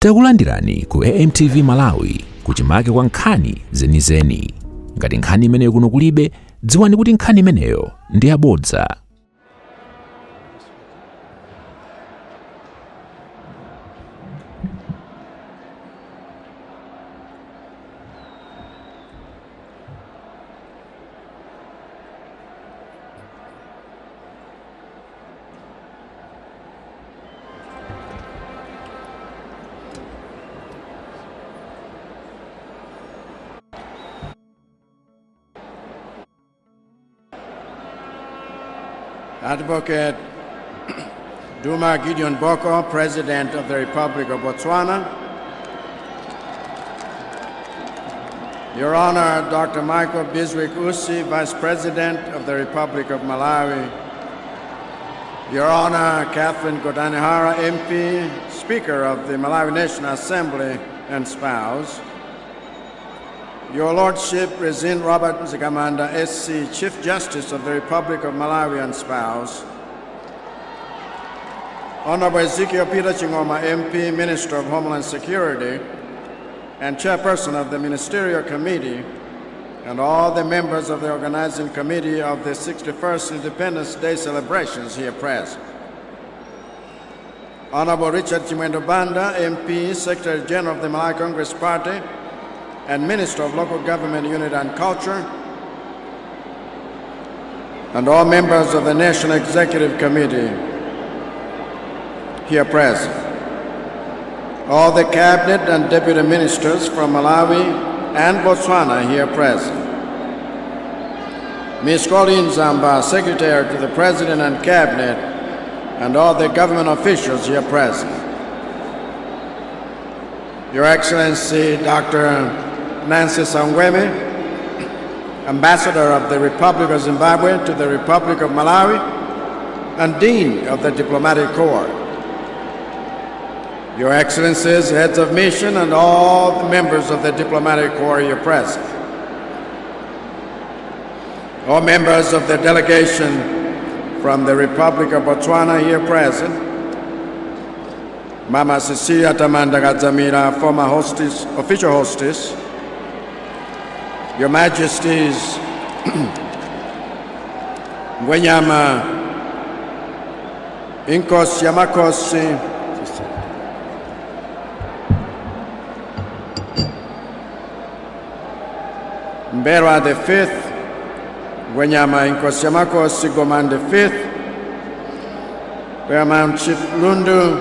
Takulandirani ku AMTV Malawi, kuchimake kwa nkhani zenizeni. Ngati nkhani imeneyo kuno kulibe, dziwani kuti nkhani imeneyo ndi yabodza. Advocate Duma Gideon Boko, President of the Republic of Botswana. Your Honor, Dr. Michael Bizwick Usi, Vice President of the Republic of Malawi. Your Honor, Catherine Gotani Hara, MP, Speaker of the Malawi National Assembly and spouse. Your Lordship, Rizine Robert Mzikamanda, SC, Chief Justice of the Republic of Malawi and spouse. Honorable Ezekiel Peter Chingoma, MP, Minister of Homeland Security, and Chairperson of the Ministerial Committee, and all the members of the organizing committee of the 61st Independence Day celebrations here present. Honorable Richard Chimwendo Banda, MP, Secretary General of the Malawi Congress Party, and Minister of Local Government Unit and Culture, and all members of the National Executive Committee here present. All the cabinet and deputy ministers from Malawi and Botswana here present. Ms. Colleen Zamba, Secretary to the President and Cabinet, and all the government officials here present. Your Excellency, Dr. Nancy Saungweme, Ambassador of the Republic of Zimbabwe to the Republic of Malawi, and Dean of the Diplomatic Corps. Your Excellencies, Heads of Mission, and all the members of the Diplomatic Corps here present. All members of the delegation from the Republic of Botswana here present. Mama Cecilia Tamanda Kadzamira, former hostess, official hostess. Your Majesties, Ngwenyama, Inkosi ya Makosi, M'mbelwa the fifth, Ngwenyama Inkosi ya Makosi Gomani the fifth, Paramount Chief Lundu,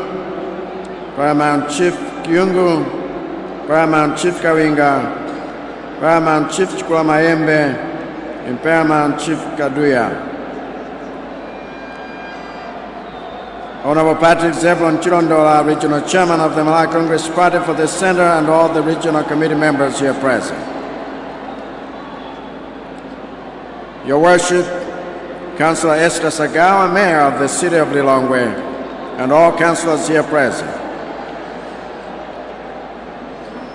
Paramount Chief Kyungu, Paramount Chief Kawinga, Paramount Chief Chikulamayembe, and Paramount Chief Kaduya. Honorable Patrick Zebulon Chilondola, Regional Chairman of the Malawi Congress Party for the Center, and all the regional committee members here present. Your Worship, Councillor Esther Sagawa, Mayor of the City of Lilongwe, and all councillors here present.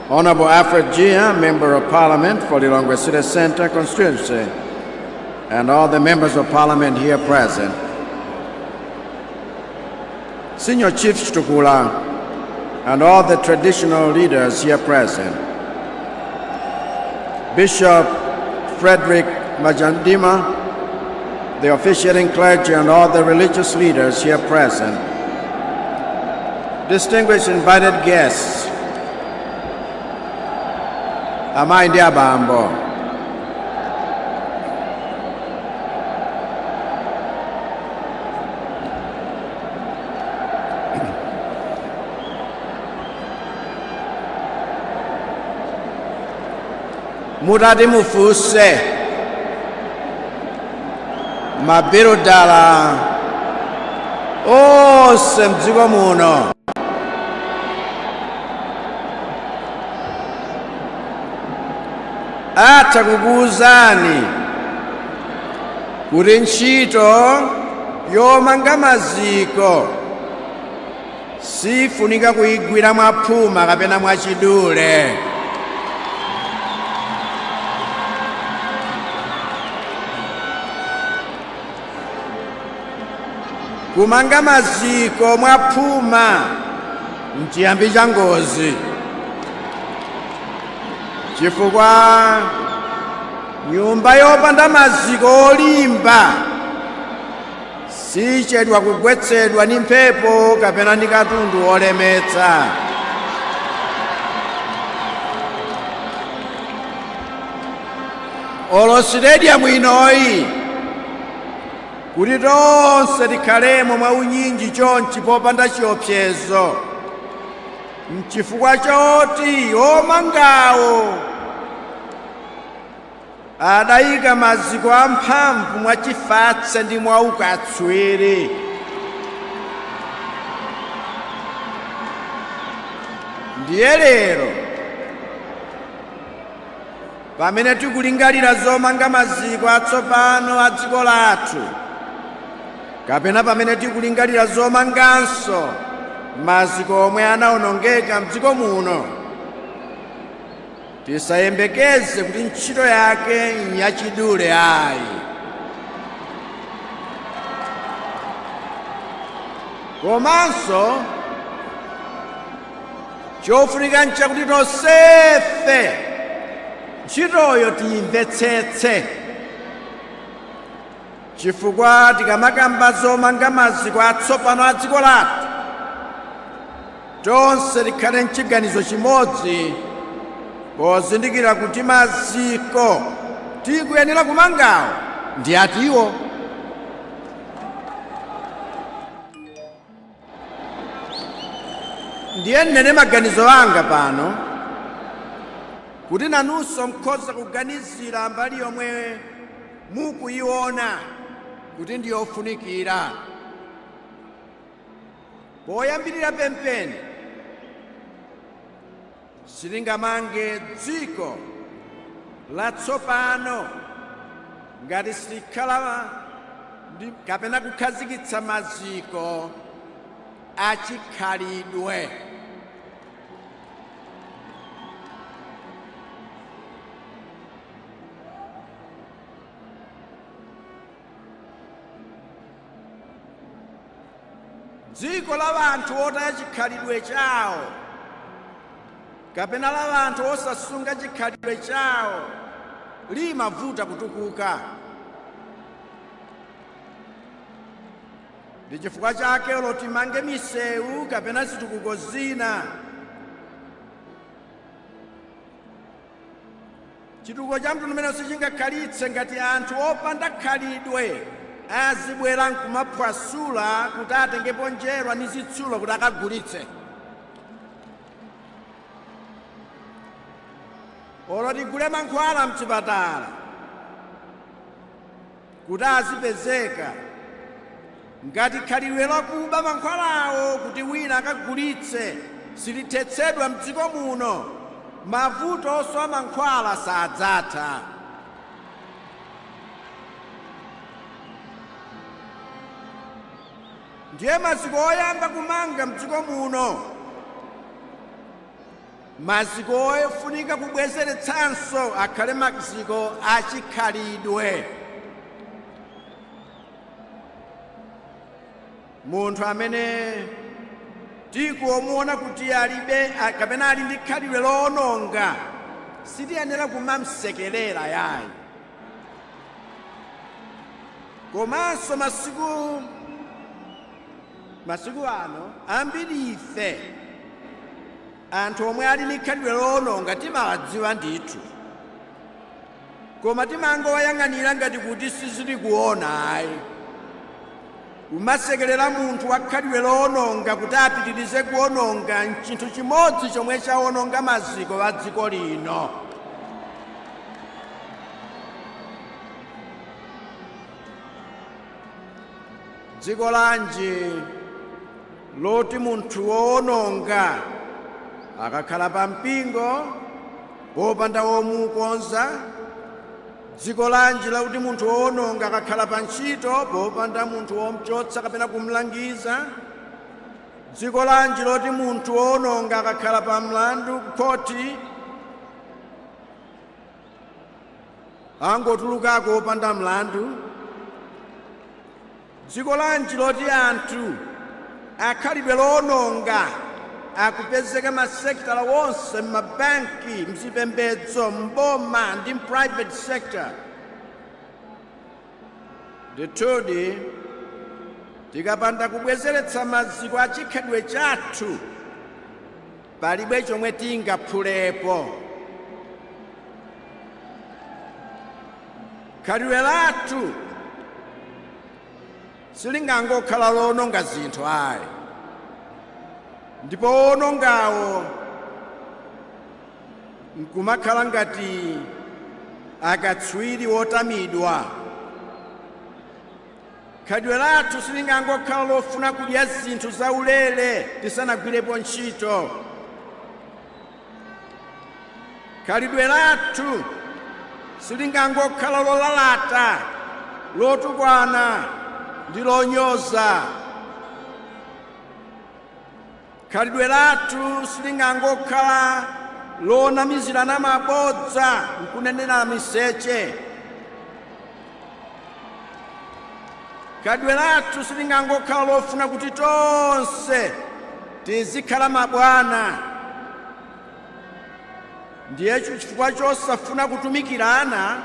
Honorable Alfred Jiya, Member of Parliament for Lilongwe City Center constituency, and all the members of Parliament here present. Senior Chief Chitukula, and all the traditional leaders here present. Bishop Frederick Majandima, the officiating clergy, and all the religious leaders here present. Distinguished invited guests, amayi ndi abambo, mutati mufunse mabilodala onse mdziko muno, atha kukuwuzani kuti ntchito yomanga maziko sifunika kuyigwira mwaphuma kapena mwachidule. Kumanga maziko mwaphuma Nchiyambi cha ngozi, chifukwa nyumba yopanda maziko olimba sichedwa kugwetsedwa ndi mphepo kapena ndi katundu olemetsa. Olo sitediyamu inoyi kuti tonse tikhalemo mwa unyinji chonchi popanda chiopsezo, nchifukwa choti omangawo adayika maziko amphamvu mwachifatse ndi mwaukatswiri. Ndiye lero pamene tikulingalira zomanga maziko atsopano a dziko lathu, kapena pamene tikulingalira zomanganso maziko omwe anawonongeka mdziko muno, tisayembekeze kuti ntchito yake yachidule ayi. Komanso chofunika nchakuti tonsefe ntchitoyo tiyimvetsetse, chifukwa tikamakamba zomanga maziko atsopano a dziko lathu, tonse tikhale mchiganizo chimodzi pozindikira kuti maziko tikuyenera kumangawo ndi atiwo. Ndiye nnene maganizo anga pano kuti nanunso mukhoza kuganizira mbali yomwe mukuyiona kuti ndiyofunikira. Poyambirira pempeni, sitingamange dziko latsopano ngati sitikhala kapena kukhazikitsa maziko achikhalidwe. Dziko la anthu otaya chikhalidwe chawo kapena la anthu osasunga chikhalidwe chawo limavuta kutukuka. Ndi chifukwa chake olo timange misewu kapena zitukuko zina, chitukuko cha mtundu umene sichingakhalitse ngati anthu opanda khalidwe azibwera nkumaphwasula kuti atengepo njerwa ndi zitsulo kuti akagulitse. Olo tigule mankhwala mchipatala kuti azipezeka, ngati khalidwe lakuba mankhwalawo kuti wina akagulitse silithetsedwa mdziko muno, mavuto osowa mankhwala sadzatha. Ndiye maziko oyamba kumanga mdziko muno, maziko ofunika kubwezeretsanso, akhale maziko achikhalidwe. Munthu amene tikuomuona kuti alibe kapena ali ndi khalidwe lowononga, sitiyenera kumamsekerera yayi. Komanso masiku ano ambiri ife anthu omwe ali ndi khalidwe lowononga timawadziwa ndithu, koma timangowayang'anira ngati kuti sizili kuona ayi. Kumasekerera munthu wa khalidwe lowononga kuti apitirize kuwononga nchinthu chimodzi chomwe chawononga maziko a dziko lino. Dziko lanji loti munthu wowononga akakhala pa mpingo popanda womukonza? Dziko lanji lakuti munthu wowononga akakhala pa ntchito popanda munthu womchotsa kapena kumlangiza? Dziko lanji loti munthu wowononga akakhala pa mlandu kukhoti angotulukako wopanda mlandu? Dziko lanji loti anthu akhalidwe lowononga Akupezeka masekitala wonse, m'mabanki, mzipembedzo, mboma ndi private sector. Ndithudi, tikapanda kubwezeretsa maziko a chikhalidwe chathu, palibe chomwe tingaphulepo. Khalidwe lathu silingangokhala lowononga zinthu ayi, ndipo owonongawo nkumakhala ngati akatswiri wotamidwa. Khalidwe lathu silingangokhala lofuna kudya zinthu zaulere tisanagwirepo ntchito. Khalidwe lathu silingangokhala lolalata, lotukwana ndi lonyoza. Khalidwe lathu silingangokhala lonamizirana mabodza nkunenera miseche. Khalidwe lathu silingangokhala lofuna kuti tonse tizikhala mabwana, ndiye chifukwa chosafuna kutumikirana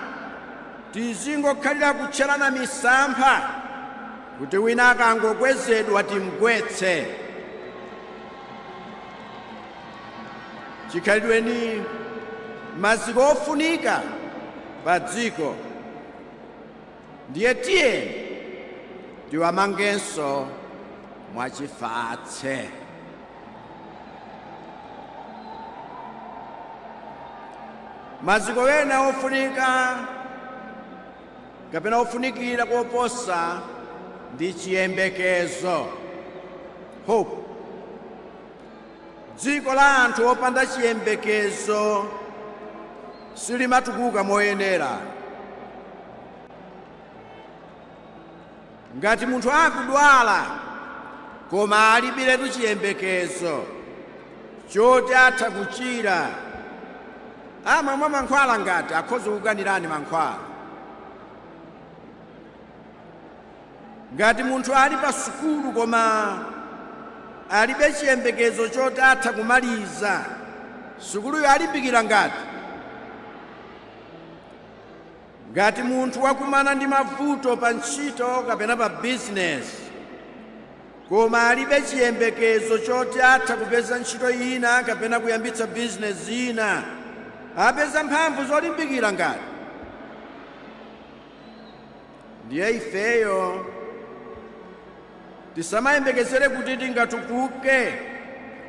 tizingokhalira kutcherana misampha kuti wina akangokwezedwa timgwetse. Chikhalidwe ni maziko ofunika pa dziko, ndiye tiyeni tiwamangenso mwachifatse. Maziko ena ofunika kapena ofunikira koposa ndi chiyembekezo, hope. Dziko la anthu opanda chiyembekezo silimatukuka moyenera. Ngati munthu akudwala koma alibiretu chiyembekezo choti atha kuchira, amamwa mankhwala ngati akhoza kukanirani mankhwala. Ngati munthu ali pa sukulu koma alibe chiyembekezo choti atha kumaliza sukuluyo, alimbikira ngati. Ngati munthu wakumana ndi mavuto pa ntchito kapena pa bizinesi koma alibe chiyembekezo choti atha kupeza ntchito ina kapena kuyambitsa bizinesi ina, apeza mphamvu zolimbikira ngati. Ndiye ifeyo tisamayembekezere kuti tingatukuke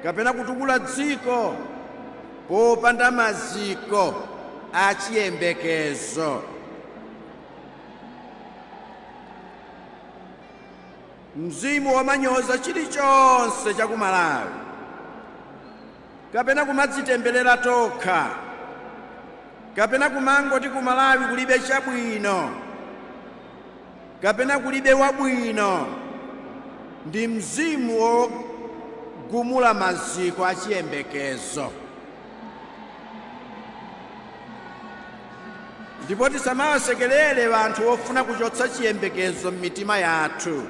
kapena kutukula dziko popanda maziko a chiyembekezo. Mzimu womanyoza chilichonse cha ku Malawi kapena kumadzitemberera tokha kapena kumangoti ku Malawi kulibe chabwino kapena kulibe wabwino ndi mzimu wogumula maziko a chiyembekezo. Ndipo tisamawasekerere anthu ofuna kuchotsa chiyembekezo m'mitima yathu,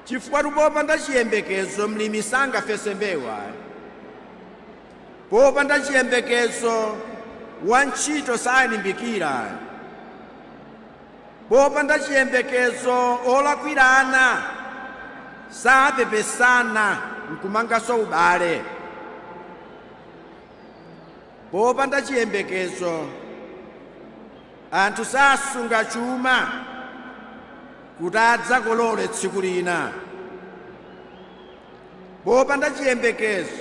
chifukwa popanda chiyembekezo mlimi sangafese mbewu ayi. Popanda chiyembekezo wantchito salimbikira. Popanda chiyembekezo olakwirana sapepesana nkumanganso ubale. Popanda chiyembekezo anthu sasunga chuma kuti adzakolole tsiku lina. Popanda chiyembekezo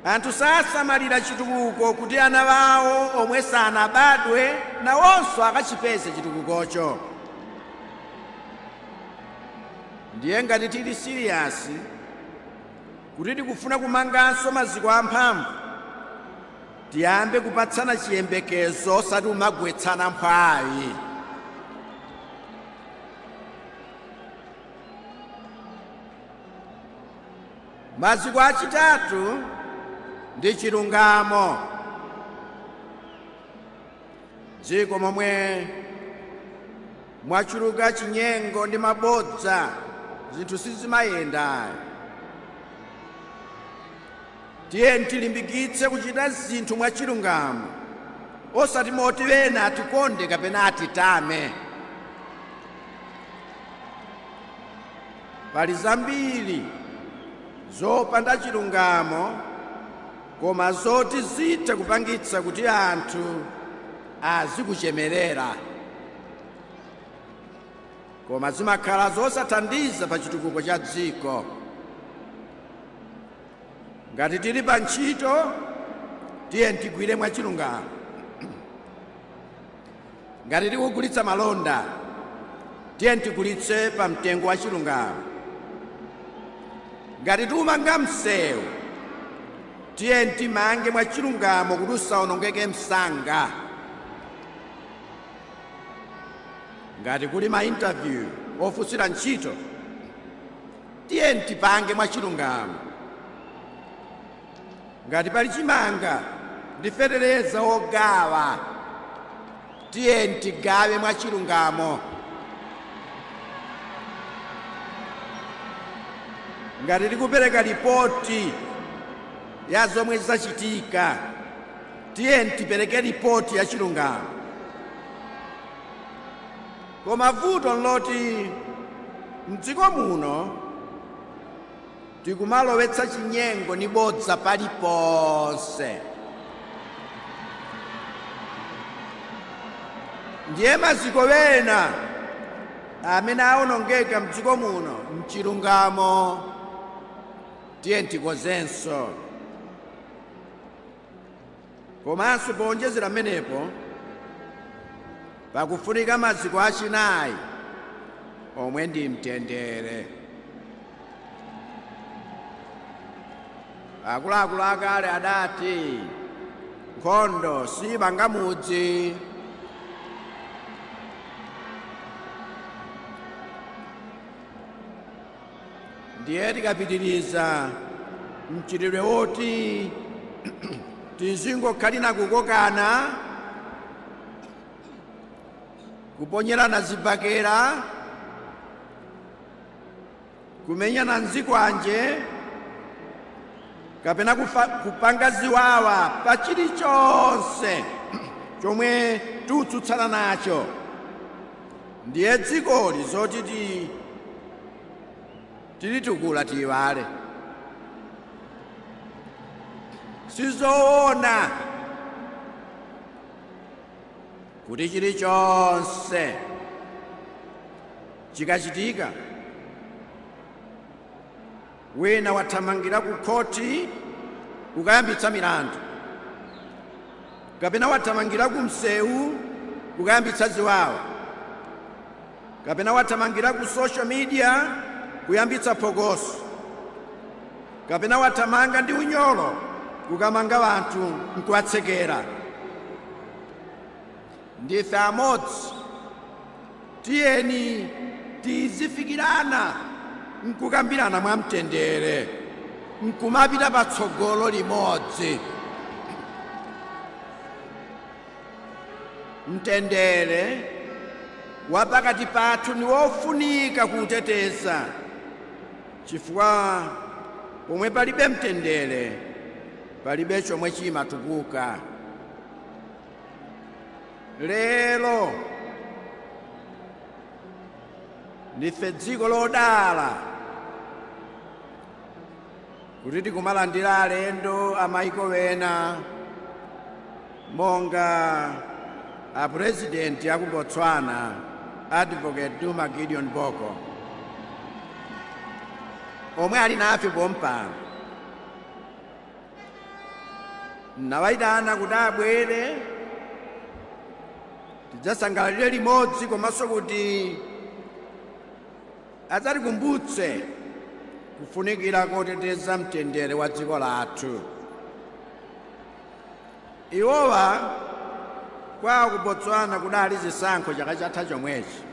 anthu sasamalira chitukuko kuti ana awo omwe sanabadwe nawonso akachipeze chitukukocho. Ndiye ngati tili serious kuti tikufuna kumanganso maziko amphamvu, tiyambe kupatsana chiyembekezo osati kumagwetsana mphwayi. Maziko achitatu ndi chilungamo. Dziko momwe mwachuluka chinyengo ndi mabodza, zinthu sizimayenda. Tiye tilimbikitse kuchita zinthu mwachilungamo, osati moti ena atikonde kapena atitame. Pali zambiri zopanda chilungamo koma zoti zitha kupangitsa kuti anthu azikuchemerera, koma zimakhala zosathandiza pa chitukuko cha dziko. Ngati tili pa ntchito, tiye tigwire mwachilungamo. Ngati tikugulitsa malonda, tiye tigulitse pa mtengo wa chilungamo. Ngati tikumanga msewu, tiye timange mwachilungamo kuti usawonongeke msanga. Ngati kuli ma interview ofunsira ntchito, tiye tipange mwachilungamo. Ngati pali chimanga ndi fetereza ogawa, tiye tigawe mwachilungamo. Ngati tikupereka ripoti ya zomwe zachitika, tiye tipereke ripoti ya chilungamo. Koma vuto nloti mdziko muno tikumalowetsa chinyengo ni bodza paliponse. Ndiye maziko wena amene awonongeka mdziko muno mchilungamo, tiye tikonzenso. Komanso powonjezera pamenepo, pakufunika maziko achinayi omwe ndi mtendere. Akuluakulu akale adati nkhondo simanga mudzi. Ndiye tikapitiriza mchitidwe woti tizingokhalira kukokana, kuponyerana zibakera, kumenyana nzikwanje, kapena kupanga ziwawa pa chilichonse chomwe tikutsutsana nacho, ndiye dzikoli zoti tilitukula tiyiwale. Sizoona kuti chilichonse chikachitika wina wathamangira ku khoti kukayambitsa milandu, kapena wathamangira ku msewu kukayambitsa ziwawa, kapena wathamangira ku social media kuyambitsa phokoso, kapena wathamanga ndi unyolo kukamanga anthu nkuwatsekera. Ndife amodzi, tiyeni tizifikirana nkukambirana mwamtendere nkumapita patsogolo limodzi. Mtendere wa pakati pathu ni wofunika kuuteteza, chifukwa pomwe palibe mtendere palibe chomwe chimatukuka. Lero ndife dziko lodala kuti tikumalandira alendo a maiko wena monga a purezidenti aku Botswana, Advocate Duma Gideon Boko, omwe ali nafe pompano. Nawayitana kuti abwere tidzasangalalire limodzi, komanso kuti adzatikumbutse kufunikira koteteza mtendere wa dziko lathu. Iwowa kwawo ku Botswana kudali zisankho chaka chatha chomwechi,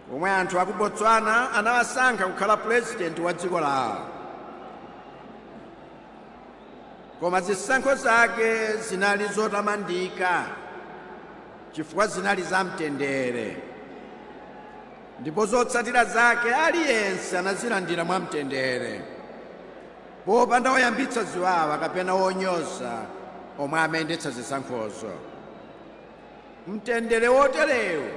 pomwe anthu aku Botswana anawasankha kukhala purezidenti wa dziko lawo. Koma zisankho zake zinali zotamandika chifukwa zinali za mtendere, ndipo zotsatira zake aliyense anazilandira mwamtendere. Popanda woyambitsa ziwawa kapena wonyoza omwe amayendetsa zisankhozo. Mtendere woterewu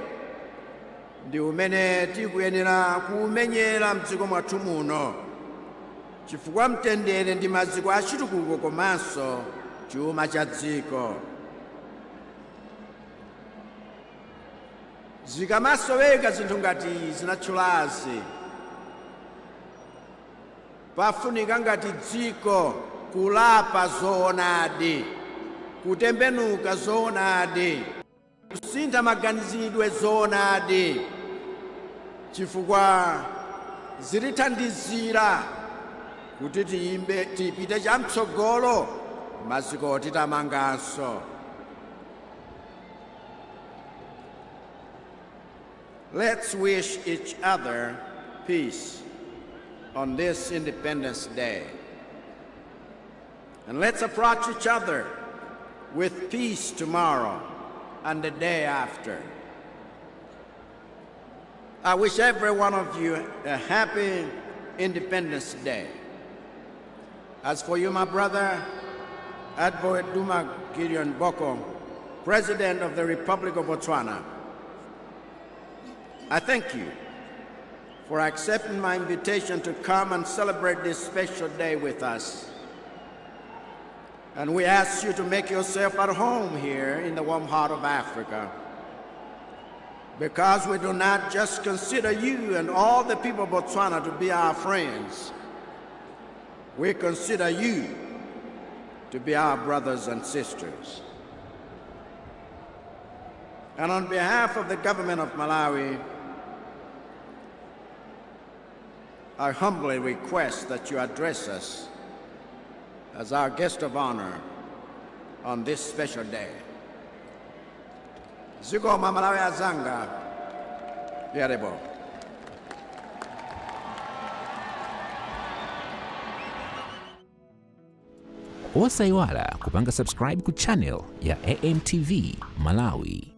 ndi umene tikuyenera kuumenyera mdziko mwathu muno, chifukwa mtendere ndi maziko a chitukuko komanso chuma cha dziko. Zikamasoweka zinthu ngati zinatchulazi, pafunika ngati dziko kulapa zoonadi, kutembenuka zoonadi, kusintha maganizidwe zoonadi, chifukwa zitithandizira kuti tiyimbe tipite chamtsogolo maziko titamanganso. Let's wish each other peace on this Independence Day. And let's approach each other with peace tomorrow and the day after. I wish every one of you a happy Independence Day. As for you, my brother, Advocate Duma Gideon Boko, President of the Republic of Botswana, I thank you for accepting my invitation to come and celebrate this special day with us. And we ask you to make yourself at home here in the warm heart of Africa, because we do not just consider you and all the people of Botswana to be our friends. We consider you to be our brothers and sisters. And on behalf of the government of Malawi, I humbly request that you address us as our guest of honor on this special day. Zikomo, Malawi anzanga, Yarebo. Osayiwala kupanga subscribe ku channel ya AMTV Malawi.